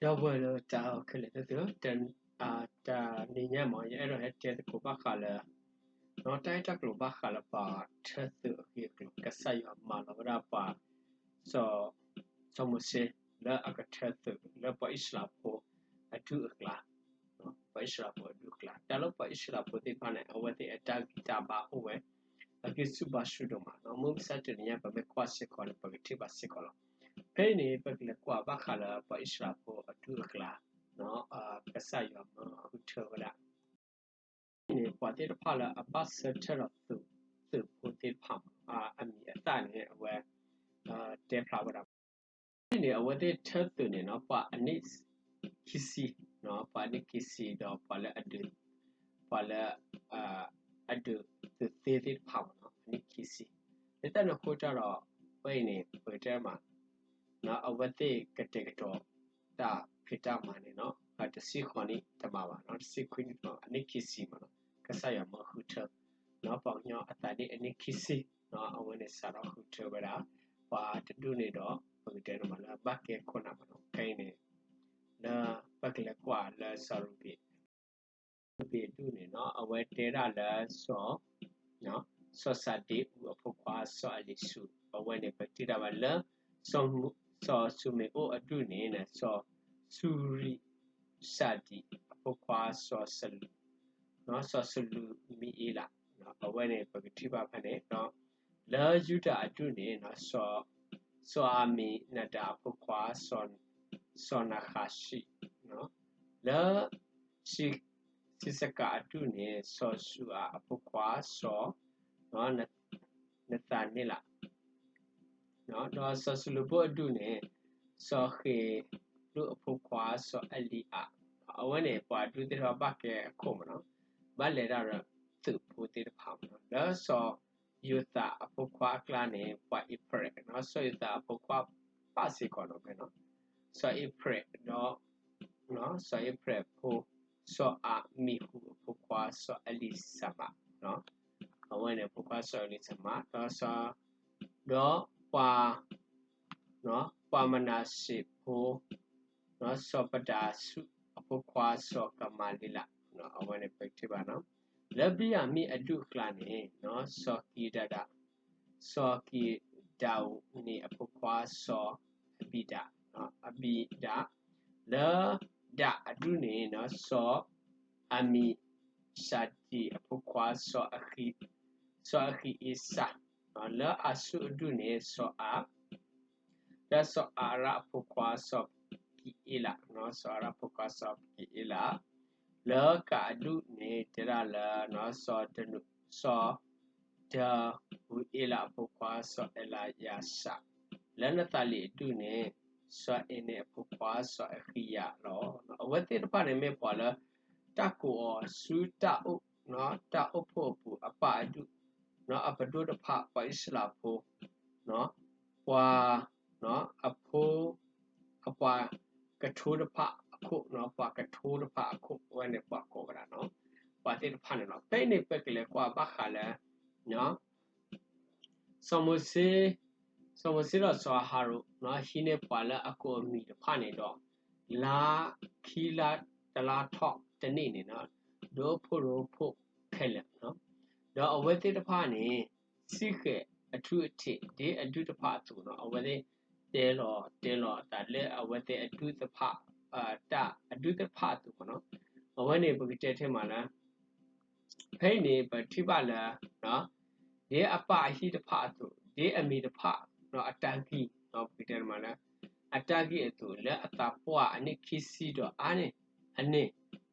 ဒီပုၢ်ဝဲၢ်လၢတၢ်အဲၣ်ခဲလၢာ်သ့ၣ်ဧၢ, တနံၤညါမ့ၢ် ယအဲၣ်ဒိးဟဲတဲသကိးဘၣ်ဃးလၢ တၢ်ဂ့ၢ်တၢ်ကျိၤဘၣ်ဃးလၢပှၤထၢသုးအဂ့ၢ်အကျိၤ, ကစၢ်ယွၤမၤလီၤဝဲဒၣ်ပှၤ စီၤမိၤၡ့လၢအကထၢသုးလၢပှၤအံၣ်စရ့လးဖိအဒူၣ်အကျါ, ပှၤအံၣ်စရ့လးဖိအဒူၣ်အကျါ, တၢ်လၢပှၤအံၣ်စရ့လးဖိသ့ၣ်တဖၣ်န့ၣ် အဝဲသ့ၣ်အတၢ်ဂံၢ်တၢ်ဘါအိၣ်ဝဲ အဂံၢ်ဆူၣ်ဘါဆူၣ်ဒိၣ်မးနီၤ. မုၢ်မဆါတနံၤညါ ပမ့ၢ်ကွၢ်စ့ၢ်ကီးန့ၣ် ပကထံၣ်ဘၣ်စ့ၢ်ကီးလီၤ. ဖဲအံၤန့ၣ် ပကလဲၤကွၢ်ဘၣ်ဃးလၢပှၤအံၣ်စရ့လးဖိအဒူၣ်အကျါ, ကစၢ်ယွၤမၤဃုထၢဝဲဒၣ် န့ၣ် ပှၤသ့ၣ်တဖၣ်လၢအဘၣ်ဆၢထၢၣ်ဒီးသုးဖိသ့ၣ်တဖၣ်မး, အမံၤအသၣ်န့ၣ် အဝဲ တဲဖျါဝဲဒၣ် ဖဲအံၤန့ၣ် အဝဲသ့ၣ်ထၢသုးန့ၣ်နီၤ ပှၤအနံၣ်ခံဆံ, ပှၤအနံၣ်ခံဆံဒီးပှၤလၢအဒုး, ပှၤလၢ အဒုးသုးသ့သ့ၣ်တဖၣ်မးနီၤ အနံၣ်ခံဆံ, လၢတၢ်န့ၣ်အဃိတၢ်ဒီး ဖဲအံၤန့ၣ် ပကတဲမး အဝဲသ့ၣ်ကတဲာ်ကတီၤတၢ်ဖံးတၢ်မၤန့ၣ်နီၤ တဆံဃိးနံၣ်တမၤဘၣ်နီၤ တဆံခွံနံၣ်တမၤဘၣ် အနံၣ်ခံဆံမးနီၤ ကစၢ်ယွၤမၢဃုထၢ ပှၤကညီအသးဒ်အနံၣ်ခံဆံ, အဝဲန့ၣ်စးထီၣ်ဃုထၢဝဲဒၣ် ပှၤတဒူၣ်န့ၣ်ဒီး ပကတဲန့ၣ်မးလၢဘၣ်ကဲခိၣ်နၢ်မးနီၤ ခဲအံၤန့ၣ် လၢပကလဲၤကွၢ်လၢစီၤရူၤဘ့ၣ် ရူၤဘ့ၣ်အဒူၣ်န့ၣ်နီၤ အဝဲတဲဒၣ်လၢ စီၤစၤဒ့အူအဖိခွါစီၤအလံၤစူး အဝဲန့ၣ် ပထံၣ်တၢ်ဘၣ်လၢ စီၤၡူၤမ့းအိၣ်အဒူၣ်န့ၣ် စီၤစူၤရံၡါဒံးအဖိခွါ စီၤစလူးမံအ့လး, အဝဲန့ၣ် ပကထံၣ်ဘၣ်ဖဲန့ၣ် လၢယူဒၤအဒူၣ်န့ၣ် စီၤအၤမံနဒၤအဖိခွါ စီၤနၤဃၤၡံး, လၢ စံးစကၤအဒူၣ်န့ၣ် စီၤစူၤအၤအဖိခွါ စီၤနသၤန့လး, ဒီးစီၤစလူးဘိၣ်အဒူၣ်န့ၣ် စီၤဃ့ၤလူးအဖိခွါ စီၤအလံၤအး, အဝဲန့ၣ် ပှၤဒူၣ်သ့ၣ်တဖၣ်ဘၣ်ကဲအခိၣ်မးနီၤ, ဘၣ်လဲၤတၢ်ဒီးသုးဖိသ့ၣ်တဖၣ်မးနီၤ, လၢစီၤယိၤသးအဖိခွါအကျါန့ၣ် ပှၤအ့ဖရဲး, စီၤယိၤသးအဖိခွါဘၣ်စ့ၢ်ကီးနီၤဖဲနီၤ, စီၤအ့ဖရဲးဒီး စီၤအ့ဖရဲးဖိ စီၤအၤမံဟူးအဖိခွါ စီၤအလံၤစမး, အဝဲန့ၣ်အဖိခွါစီၤအလံၤစမး, ဒီး ဒီးပှၤ ပှၤမနၤၡ့းဖိ စီၤပဒၤဆူးအဖိခွါစီၤကမၤလ့လး, အဝဲန့ၣ်ပထံၣ်ဘၣ်နီၤ, လၢဘံၣ်ယၤမံၣ်အဒူၣ်အကျါန့ၣ် စီၤကံဒၤဒး, စီၤကံဒၤဧူန့ၣ်အဖိခွါစီၤအဘံဒၤ, အဘံဒၤ, လၢဒၤအဒူၣ်န့ၣ် စီၤအမံၡၤဒံးအဖိခွါ စီၤအဃံအ့စၢ်, လၢအၤဆူၣ်အဒူၣ်န့ၣ် စီၤအၤ လၢစီၤအၤရၣ်အဖိခွါစီၤကံအ့လး, စီၤအၤရၣ်အဖိခွါစီၤကံအ့လး, လၢကၤအဒူၣ်န့ၣ် တဲဒၣ်လၢ စီၤဒ စီၤဒၤဝံးအ့လးအဖိခွါ စီၤအ့လယၤစၢ်, လၢနသၤလံၤအဒူၣ်န့ၣ် စီၤအ့န့ၣ်အဖိခွါ စီၤအဃံယၤလီၤ. အဝဲသ့ၣ်တဖၣ်န့ၣ်မ့ၢ်ပှၤလၢ တၢ်ကိးအီၤဆူတၢ်အိၣ် တၢ်အိၣ်ဖှိၣ်အပူၤအပၢ်အဒူၣ်, အပဒိၣ်တဖၣ် ပှၤအံၣ်စရ့လးဖိ, ပှၤ အဖိ အပှၤကထိတဖၣ်အခိၣ်, ပှၤကထိတဖၣ်အခိၣ် အဝဲန့ၣ်ပှၤကိးဝဲဒၣ်နီၤ, ပှၤသ့ၣ်တဖၣ်န့ၣ်လီၤ. ဖဲအံၤန့ၣ် ပကလဲၤကွၢ်ဘၣ်ဃးလၢ စီၤမိၤၡ့, စီၤမိၤၡ့ဒီးစီၤအၤဟရိၣ် ဟံးန့ၢ်ပှၤလၢအကိးအမံၤတဖၣ်န့ၣ်ဒီး လါခံလါတလါထီၣ်တနံၣ်န့ၣ်နီၤ, ဒိၣ်ဖိရိဖိခဲလၢာ်, ဒီးအဝဲသ့ၣ်တဖၣ်န့ၣ် စံၣ်ဃဲၤအထူအထံး ဒ်အဒူၣ်တဖၣ်အသိးနီၤ, အဝဲသ့ၣ် တဲလီၤတဲလီၤအသးလၢအဝဲသ့ၣ်အဒူၣ်တဖၣ်, တၢ်အဒူၣ်သ့ၣ်တဖၣ်အသိးမးနီၤ, အဝဲန့ၣ် ပကတဲထဲမးလၢ ဖဲအံၤန့ၣ် ပထံၣ်ဘၣ်လၢ ဒ်အပၢ်အဟံၣ်တဖၣ်အသိး, ဒ်အမံၤတဖၣ် အတၢ်ဂံၢ်, ပကတဲမးလၢ အတၢ်ဂံၢ်အသိး လၢအသးပှၢ်အနံၣ်ခံဆံဒီးအါန့ၢ်အန့ၣ်,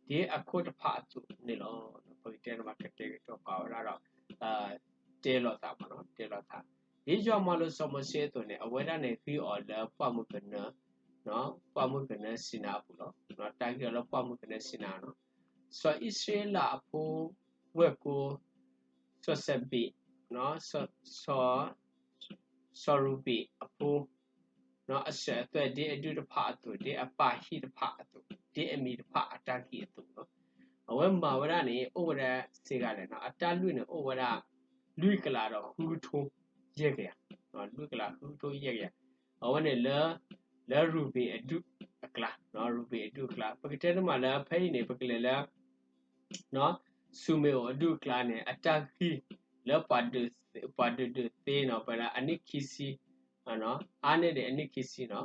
ဒ်အခိၣ်တဖၣ်အသိးန့ၣ်လီၤ. ပကတဲမး ကတဲာ်ကတီၤပာ်ဝဲဒၣ်ဒီး တဲလိာ်သးမးနီၤ, တဲလိာ်သး, ဒ်ယွၤမၤလိာ်စီၤမိၤၡ့အသိးန့ၣ် အဝဲဒၣ်န့ၣ်ဂံၢ်အီၤလၢပှၢ်မုၢ်ကနၢ, ပှၢ်မုၢ်ကနၢစံနါအပူၤလီၤ. တၢ်ဂံၢ်အီၤလၢပှၢ်မုၢ်ကနၢစံနါနီၤ, စီၤအံၣ်စရ့လးအဖိဝဲၢ်ကိ စီၤစဘ့း, စီၤ စီၤရူၤဘ့းအဖိ အစၢၤအသွဲၣ် ဒ်အဒူၣ်တဖၣ်အသိး, ဒ်အပၢ်ဟံၣ်တဖၣ်အသိး, ဒ်အမံၤတဖၣ်အတၢ်ဂံၢ်အသိးလီၤ. အဝဲမၤဝဲဒၣ်န့ၣ် အိၣ်ဝဲဒၣ်စ့ဂၤလဲၣ်နီၤ, အတၢ်လုၢ်န့ၣ် အိၣ်ဝဲဒၣ် လွံၢ်ကလးဒီးဃုကထိယဲၢ်ကယၤ, လွံၢ်ကလးဃုကထိယဲၢ်ကယၤ, အဝဲန့ၣ်လၢ လၢရူၤဘ့းအဒူၣ်အကျါ, အဒူၣ်အကျါ, ပကတဲတမးလၢဖဲအံၤန့ၣ် ပကလဲၤလၢ ဆူမ့ၣ်အိၣ်အဒူၣ်အကျါန့ၣ် အတၢ်ဂံၢ်လၢပှၤဒုး, ပှၤဒုးဒုးသ့နီၤ ပဝဲဒၣ်အနံၣ်ခံဆံ, အါန့ၢ်ဒံးအနံၣ်ခံဆံနီၤ,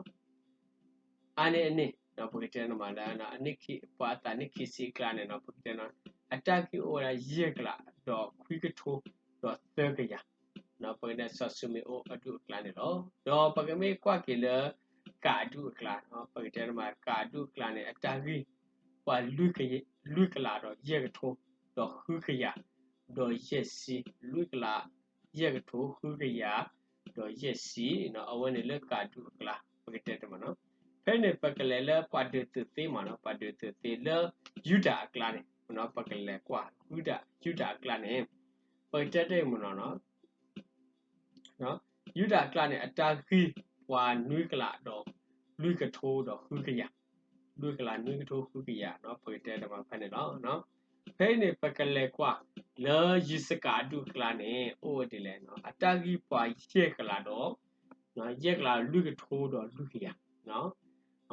အါန့ၢ်အန့ၣ် ပကတဲန့ၣ်မးလၢ ပှၤအသးနံၣ်ခံဆံအကျါန့ၣ်နီၤ ပကတဲနီၤ အတၢ်ဂံၢ်အိၣ်ဝဲဒၣ်ယဲၢ်ကလး ဒီးခွံကထိ ဒီးသၢကယၤ, ပကတဲစီၤၡူမ့ၣ်အိၣ်အဒူၣ်အကျါန့ၣ်လီၤ. ဒီးပကမ့ၢ်ကွၢ်က့ၤလၢ ကးအဒူၣ်အကျါ, ပကတဲန့ၣ်မး ကးအဒူၣ်အကျါန့ၣ် အတၢ်ဂံၢ် ပှၤလွံၢ်ကလးဒီးယဲၢ်ကထိ ဒီးဃုကယၤ ဒီးယဲၢ်ဆံ, လွံၢ်ကလး ယဲၢ်ကထိ ဃုကယၤ ဒီးယဲၢ်ဆံ, အဝဲန့ၣ်လၢကးဒူၣ်အကျါ ပကတဲတမးနီၤ. ဖဲန့ၣ် ပကလဲၤလၢပှၤဒုးသုးသ့မးနီၤ, ပှၤဒုးသုးသ့လၢ ယူဒၤအကျါန့ၣ် ပကလဲၤကွၢ် ယူဒၤအကျါန့ၣ် ပကတဲတမးနီၤ ယူဒၤအကျါန့ၣ် အတၢ်ဂံၢ်ပှၤနွံကလးဒီး လွံၢ်ကထိဒီးဃုကယၤ, လွံၢ်ကလးနွံကထိဃုကယၤ, ပကတဲတမးဖဲန့ၣ်လီၤ. ဖဲအံၤန့ၣ် ပကလဲၤကွၢ်လၢယံးစကၤအဒူၣ်အကျါန့ၣ် အိၣ်ဝဲဒ်လဲၣ်, အတၢ်ဂံၢ်ပှၤယဲၢ်ကလးဒီး ယဲၢ်ကလးလွံၢ်ကထိဒီးလွံၢ်ကယၤ,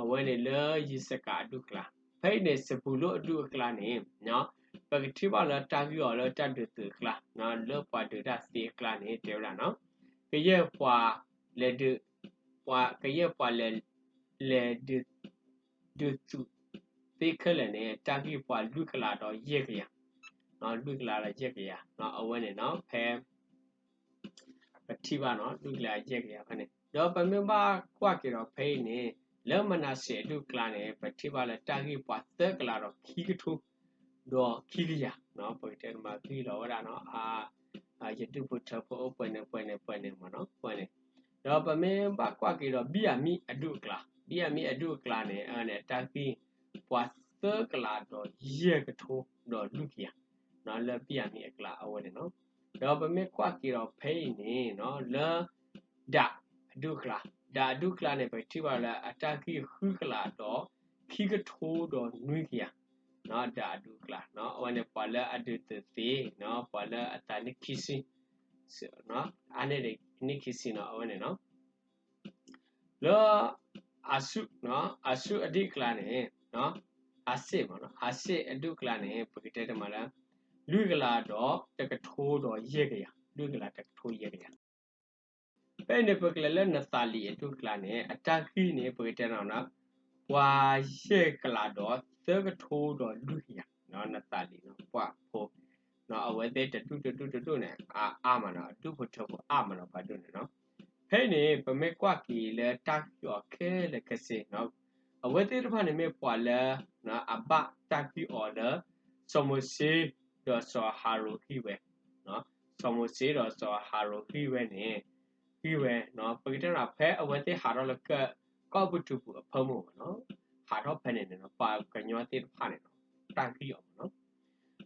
အဝဲန့ၣ်လၢယံးစကၤအဒူၣ်အကျါ. ဖဲအံၤန့ၣ် စဘူၤလိၣ်အဒူၣ်အကျါန့ၣ် ပကထံၣ်ဘၣ်လၢတၢ်ဂံၢ်အီၤလၢတၢ်ဒုးသုးအကျါ, လၢပှၤဒုးတၢ်သ့အကျါန့ၣ် တဲဝဲဒၣ်နီၤ, ကယဲၢ်ပှၤလဲၤဒုး, ပှၤ, ကယဲၢ်ပှၤလဲၤ, လဲၤဒုး, ဒုးသုးသ့ခဲလၢာ်န့ၣ် တၢ်ဂံၢ်ပှၤလွံၢ်ကလးဒီးယဲၢ်ကယၤ, လွံၢ်ကလးဒီးယဲၢ်ကယၤ, အဝဲန့ၣ်နီၤ ဖဲ ပထံၣ်ဘၣ်နီၤ လွံၢ်ကလးယဲၢ်ကယၤဖဲန့ၣ်, ဒီးပမ့ၢ်ဘၣ်ကွၢ်က့ၤဒီးဖဲအံၤန့ၣ် လၢမနၤၡ့အဒူၣ်အကျါန့ၣ် ပထံၣ်ဘၣ်လၢတၢ်ဂံၢ်ပှၤသၢကလးဒီးခံကထိ ဒီးခံကယၤ, ပကတဲမးဂံၢ်လီၤဝဲဒၣ်နီၤ ယဒူၣ်ဖိထၢဖိအိၣ်ပှဲၤန့ၣ်ပှဲၤန့ၣ်ပှဲၤန့ၣ်မးနီၤ ပှဲၤန့ၣ်, ဒီးပမ့ၢ်ဘၣ်ကွၢ်က့ၤဒီးဘံၣ်ယၤမံၣ်အဒူၣ်အကျါ, ဘံၣ်ယၤမံၣ်အဒူၣ်အကျါန့ၣ် အဝဲန့ၣ်တၢ်ဂံၢ်ပှၤသၢကလးဒီးယဲၢ်ကထိဒီးလွံၢ်ကယၤ, လၢဘံၣ်ယၤမံၣ်အကျါအဝဲန့ၣ်နီၤ. ဒီးပမ့ၢ်ကွၢ်က့ၤဒီးဖဲအံၤန့ၣ် လၢ ဒၤအဒူၣ်အကျါ, ဒၤအဒူၣ်အကျါန့ၣ် ပကထံၣ်ဘၣ်လၢအတၢ်ဂံၢ်ဃုကလးဒီးခံကထိဒီးနွံကယၤ, ဒၤအဒူၣ်အကျါ, အဝဲန့ၣ်ပှၤလၢအဒုးသုးသ့, ပှၤလၢအသးနံၣ်ခံဆံ, အါန့ၢ်ဒံးနံၣ်ခံဆံနီၤ အဝဲန့ၣ်နီၤ. လၢ အၤဆူၣ်, အၤဆူၣ်အဒူၣ်အကျါန့ၣ်, အၤစ့ၣ်မး, အၤစ့ၣ်အဒူၣ်အကျါန့ၣ် ပကတဲတမးလၢ လွံၢ်ကလးဒီးတကထိဒီးယဲၢ်ကယၤ, လွံၢ်ကလးတကထိယဲၢ်ကယၤ. ဖဲအံၤန့ၣ် ပကလဲၤလၢနသၤလံၤအဒူၣ်အကျါန့ၣ် အတၢ်ဂံၢ်န့ၣ် ပကတဲနီၤ ပှၤယဲၢ်ကလးဒီးသၢကထိဒီးလွံၢ်ကယၤ, နသၤလံၤနီၤ ပှၤဖိ အဝဲသ့ၣ်တဒူၣ်တဒူၣ်တဒူၣ်န့ၣ် အအါမးနီၤ အဒူၣ်ဖိထၢဖိအါမးနီၤ ပှၤဒိၣ်န့ၣ်နီၤ. ဖဲအံၤန့ၣ် ပမ့ၢ်ကွၢ်က့ၤလၢတၢ်ဂံၢ်အီၤခဲလၢာ်ခဲဆ့, အဝဲသ့ၣ်တဖၣ်န့ၣ်မ့ၢ်ပှၤလၢ အဘၣ်တၢ်ဂံၢ်အီၤလၢ စီၤမိၤၡ့ ဒီးစီၤအၤဟရိၣ်ဂံၢ်ဝဲ, စီၤမိၤၡ့ဒီးစီၤအၤဟရိၣ်ဂံၢ်ဝဲန့ၣ် ဂံၢ်ဝဲ, ပကတဲနီၤ ဖဲအဝဲသ့ၣ်ဟးထီၣ်လၢကီၢ်ပတူးပူၤအဖၢမုၢ်မးနီၤ, ဟးထီၣ်ဖဲန့ၣ်န့ၣ်နီၤ ပှၤကညီသ့ၣ်တဖၣ်န့ၣ်နီၤ တၢ်ဂံၢ်အီၤမးနီၤ.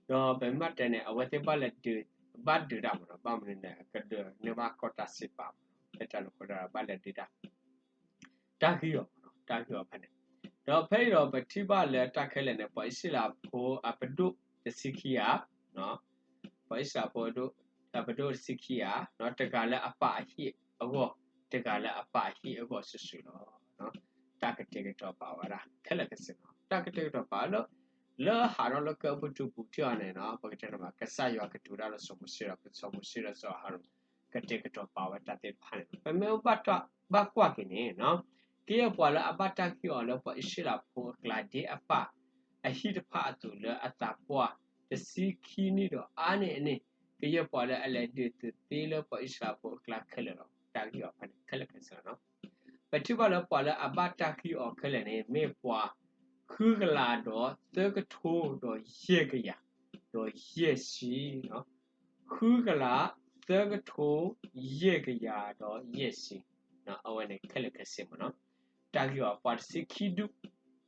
ဒီးပမ့ၢ်တဲန့ၣ် အဝဲသ့ၣ်ဘၣ်လဲၤဒုး, ဘၣ်ဒုးတၢ်မးနီၤ ဘၣ်မနုၤန့ၣ် ကဒုးန့ၢ်ဘၣ်ကီၢ်တၢ်စံးပာ်မးနီၤ ဖဲတၢ်န့ၣ်အဃိဒီးဘၣ်လဲၤဒုးတၢ် တၢ်ဂံၢ်အီၤမးနီၤ တၢ်ဂံၢ်အီၤဖဲန့ၣ်. ဒီးဖဲအံၤဒီးပထံၣ်ဘၣ်လၢတၢ်ခဲလၢာ်န့ၣ် ပှၤအံၣ်စရ့လးဖိအပဒိၣ်တဆံခံဂၤ, ပှၤအံၣ်စရ့လးဖိ အပဒိၣ်တဆံခံဂၤ, တဂၤလၢအပၢ်အဟံၣ်အဂီၢ်, တဂၤလၢအပၢ်အဟံၣ်အဂီၢ်စုာ်စုာ်လီၤ. တၢ်ကတဲာ်ကတီၤပာ်ဝဲဒၣ်ခဲလၢာ်ခဲဆ့နီၤ တၢ်ကတဲာ်ကတီၤပာ်လၢ လၢဟးထီၣ်လၢကီၢ်ပတူးပူၤထံအီၤန့ၣ်နီၤ ပကတဲန့ၣ်မး ကစၢ်ယွၤကတိၤတၢ်လၢစီၤမိၤၡ့ဒီး စီၤမိၤၡ့ဒီးစီၤအၤဟရိၣ် ကတဲာ်ကတီၤပာ်ဝဲတၢ်သ့ၣ်တဖၣ်န့ၣ်နီၤ ပမ့ၢ်ဘၣ်ကွၢ်က့ၤန့ၣ်နီၤ ကယဲၢ်ပှၤလၢအဘၣ်တၢ်ဂံၢ်အီၤလၢပှၤအံၣ်စရ့လးဖိအကျါဒ်အပၢ်အဟံၣ်တဖၣ်အသိးလၢအသးပှၢ်တဆံခံနံၣ်ဒီးအါန့ၢ်အန့ၣ် ကယဲၢ်ပှၤလၢအလဲၤဒုးသုးသ့လၢပှၤအံၣ်စရ့လးဖိအကျါခဲလၢာ်လီၤ. တၢ်ဂံၢ်အီၤဖဲန့ၣ်ခဲလၢာ်ခဲဆ့နီၤ ပထံၣ်ဘၣ်လၢပှၤလၢအဘၣ်တၢ်ဂံၢ်အီၤခဲလၢာ်န့ၣ် မ့ၢ်ပှၤဃုကလးဒီးသၢကထိဒီးယဲၢ်ကယၤ ဒီးယဲၢ်ဆံ, ဃုကလး သၢကထိ ယဲၢ်ကယၤဒီးယဲၢ်ဆံ, အဝဲန့ၣ်ခဲလၢာ်ခဲဆ့မးနီၤ တၢ်ဂံၢ်အီၤပှၤတဆံခံဒူၣ်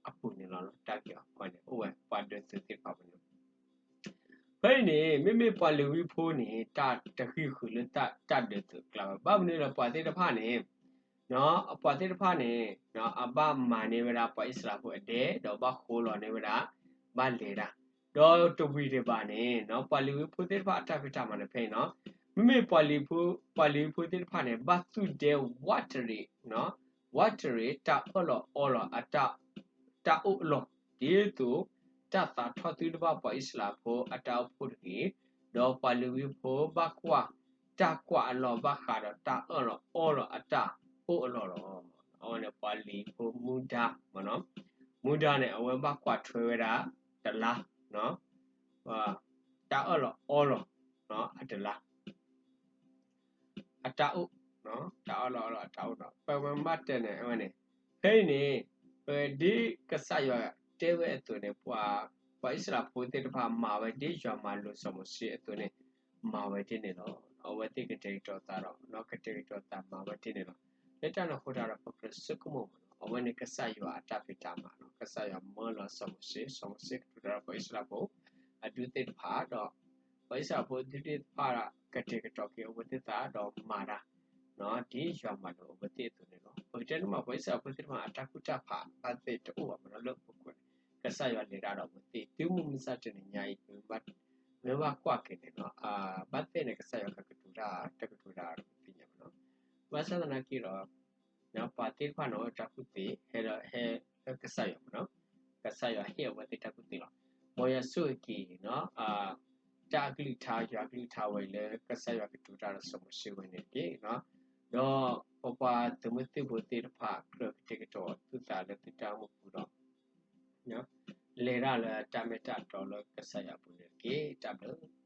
အပူၤန့ၣ်လီၤ. တၢ်ဂံၢ်အီၤပှၤန့ၣ် အိၣ်ဝဲပှၤဒုးသုးသ့ၣ်တဖၣ်ပူၤန့ၣ် ဖဲအံၤန့ၣ် မ့မ့ၢ်ပှၤလ့ၤဝံဖိန့ၣ် တၢ်တဂံၢ်ဃုာ်လၢတၢ်ဒုးသုးအကျါဘၣ်. ဘၣ်မနုၤလၢပှၤသ့ၣ်တဖၣ်န့ၣ် ပှၤသ့ၣ်တဖၣ်န့ၣ် အဘၣ်မၤန့ၢ်ဝဲဒၣ်ပှၤအံၣ်စရ့လးဖိအဒဲ ဒီးဘၣ်ဃိလီၤန့ၢ်ဝဲဒၣ် ဘၣ်လဲၤတၢ်, ဒီးတဝံၤဒံးဘၣ်န့ၣ် ပှၤလ့ၤဝံဖိသ့ၣ်တဖၣ်အတၢ်ဖံးတၢ်မၤန့ၣ်ဖဲအံၤနီၤ မ့မ့ၢ်ပှၤလ့ၤဝံဖိသ့ၣ်တဖၣ်န့ၣ် ဘၣ်သူၣ်ဒဲဝးတရံး ဝးတရံးတၢ်အၢၣ်လီၤအီလီၤ တၢ်အိၣ်အလီၢ် ဒ်သိးတၢ်သးထီၣ်သုတဘၣ်ပှၤအံၣ်စရ့လးဖိအတၢ်အိၣ်ဖှိၣ်တဂ့ၤ, ဒီးပှၤလ့ၤဝံဖိဘၣ်ကွၢ် တၢ်ကွၢ်အလီၢ်ဘၣ်ဃးဒီးတၢ်အၢၣ်လီၤအီလီၤအတၢ်အိၣ်အလီၢ်လီၤ. အဝဲန့ၣ်ပှၤလ့ၤဖိမူဒါမ့ၢ်နီၤ, မူဒါန့ၣ် အဝဲဘၣ်ကွၢ်ထွဲဝဲဒၣ်တလါ တၢ်အၢၣ်လီၤအီလီၤအတလါ အတၢ်အိၣ်, တၢ်အၢၣ်လီၤအီလီၤအတၢ်အိၣ်ဒီး ပမ့ၢ်ဘၣ်တဲန့ၣ် အဝဲန့ၣ် ဖဲအံၤန့ၣ် ပဒ်ကစၢ်ယွၤတဲဝဲအသိးန့ၣ် ပှၤ ပှၤအံၣ်စရ့လးဖိသ့ၣ်တဖၣ်မၤဝဲဒ်ယွၤမၤလိာ်စီၤမိၤၡ့အသိးန့ၣ် မၤဝဲဒ်န့ၣ်လီၤ. အဝဲသ့ၣ်ကတဲာ်ကတီၤသးဒီး ကတဲာ်ကတီၤသးမၤဝဲဒ်န့ၣ်လီၤ. လၢတၢ်န့ၣ်အဃိတၢ်ဒီး ပကြၢးဆိကမိၣ်မ့ၢ်နီၤ အဝဲန့ၣ်ကစၢ်ယွၤအတၢ်ဖံးတၢ်မၤလီၤ. ကစၢ်ယွၤမၢလီၤစီၤမိၤၡ့, စီၤမိၤၡ့ကတိၤတၢ်ဒီးပှၤအံၣ်စရ့လးဖိ အဒူၣ်သ့ၣ်တဖၣ်ဒီး ပှၤအံၣ်စရ့လးဖိအဒူၣ်သ့ၣ်တဖၣ် ကတဲာ်ကတီၤက့ၤအဝဲသ့ၣ်သးဒီးမၤတၢ် ဒ်ယွၤမၤလိာ်အဝဲသ့ၣ်အသိးန့ၣ်လီၤ. ပကတဲန့ၣ်မး ပှၤအံၣ်စရ့လးဖိသ့ၣ်တဖၣ် အတၢ်ကူၣ်တၢ်ဖးဘၣ်သ့ၣ်တအိၣ်ဘၣ်မ့ၢ်နီၤ လၢအပူၤကွံာ်န့ၣ် ကစၢ်ယွၤလဲၤတၢ်ဒီးအဝဲသ့ၣ် တုၤမုၢ်မဆါတနံၤညါအံၤ ပမ့ၢ်ဘၣ်ကွၢ်က့ၤန့ၣ်နီၤ ဘၣ်သ့ၣ်န့ၣ် ကစၢ်ယွၤကကတိၤတၢ် တကတိၤတၢ်ဒီးပသ့ၣ်ညါမ့ၢ်နီၤ. ဘၣ်ဆၣ်သနာ်က့ဒီး ပှၤသ့ၣ်တဖၣ်န့ၣ် တၢ်ကူၣ်သ့ ဟဲဒီးဟဲလၢကစၢ်ယွၤမ့ၢ်နီၤ, ကစၢ်ယွၤဟ့ၣ်အဝဲသ့ၣ်တၢ်ကူၣ်သ့လီၤ. မ်ယွၤဆိၣ်ဂ့ၤက့ၤ တၢ်အကလုၢ်ကထါ ယွၤအကလုၢ်ကထါဝဲအံၤလၢကစၢ်ယွၤကတိၤတၢ်ဒီးစီၤမိၤၡ့ဝဲန့ၣ်တက့ၢ်. ဒီးပပှၤသုးမုၢ်သံၣ်ဘိသ့ၣ်တဖၣ် ကြၢးကတဲာ်ကတီၤသုသးလၢသုတၢ်အိၣ်မူပူၤဒီး လဲၤတၢ်လၢတၢ်မ့ၢ်တၢ်တီလၢကစၢ်ယွၤအပူၤန့ၣ်တက့ၢ်. တၢ်ဘျုး